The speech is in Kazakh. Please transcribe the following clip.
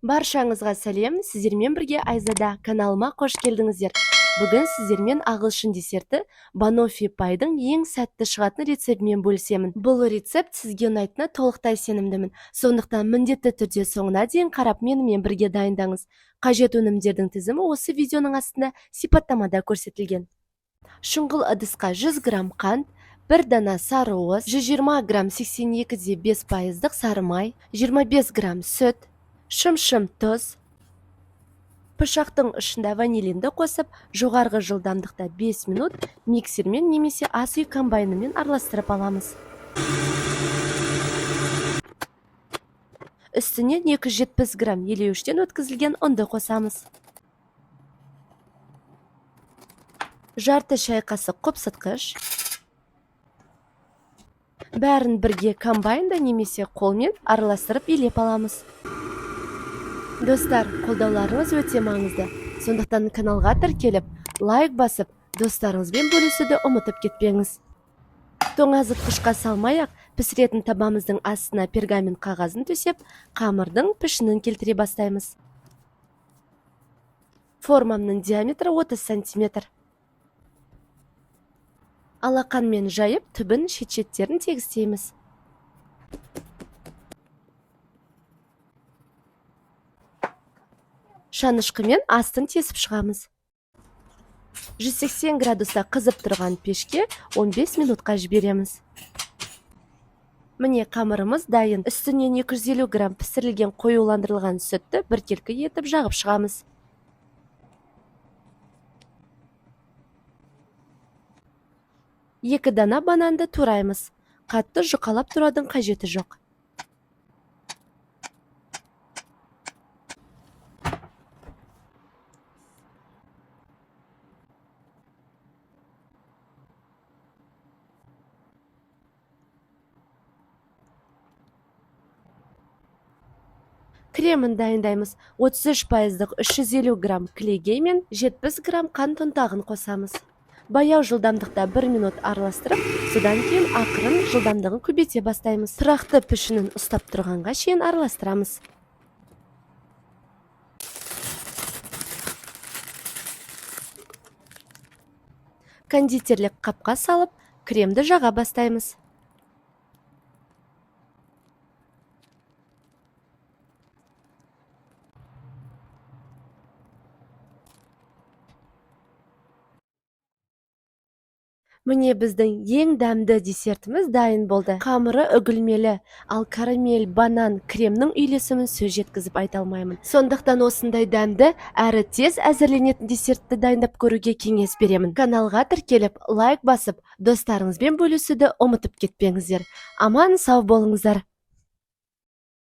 Баршаңызға сәлем, сіздермен бірге Айзада. Каналыма қош келдіңіздер. Бүгін сіздермен ағылшын десерті баноффи пайдың ең сәтті шығатын рецептімен бөлісемін. Бұл рецепт сізге ұнайтынына толықтай сенімдімін. Сондықтан міндетті түрде соңына дейін қарап менімен бірге дайындаңыз. Қажет өнімдердің тізімі осы видеоның астында сипаттамада көрсетілген. Шұңғыл ыдысқа 100 грамм қант, 1 дана сары уыз, 120 грамм 82,5% сары май, 25 грамм сүт, шымшым тұз, пышақтың ұшында ванилинді қосып, жоғарғы жылдамдықта 5 минут миксермен немесе ас үй комбайнымен араластырып аламыз. Үстіне 270 грамм елеуіштен өткізілген ұнды қосамыз. Жарты шай қасық құпсытқыш. Бәрін бірге комбайнда немесе қолмен араластырып илеп аламыз. Достар, қолдауларыңыз өте маңызды. Сондықтан каналға тіркеліп, лайк басып, достарыңызбен бөлісуді ұмытып кетпеңіз. Тоңазытқышқа салмай-ақ, пісіретін табамыздың астына пергамент қағазын төсеп, қамырдың пішінін келтіре бастаймыз. Формамның диаметрі 30 сантиметр. Алақанмен жайып, түбін шет-шеттерін тегістейміз. Шанышқымен астын тесіп шығамыз. 180 градуста қызып тұрған пешке 15 минутқа жібереміз. Міне, қамырымыз дайын. Үстінен 250 грамм пісірілген қоюландырылған сүтті біркелкі етіп жағып шығамыз. 2 дана бананды тураймыз. Қатты жұқалап тураудың қажеті жоқ. Кремін дайындаймыз. 33% 350 грамм кілегей мен 70 грамм қант ұнтағын қосамыз. Баяу жылдамдықта 1 минут араластырып, содан кейін ақырын жылдамдығын көбейте бастаймыз. Тұрақты пішінін ұстап тұрғанға шейін араластырамыз. Кондитерлік қапқа салып, кремді жаға бастаймыз. Міне, біздің ең дәмді десертіміз дайын болды. Қамыры үгілмелі, ал карамель, банан, кремнің үйлесімін сөз жеткізіп айта алмаймын. Сондықтан осындай дәмді әрі тез әзірленетін десертті дайындап көруге кеңес беремін. Каналға тіркеліп, лайк басып, достарыңызбен бөлісуді ұмытып кетпеңіздер. Аман сау болыңыздар.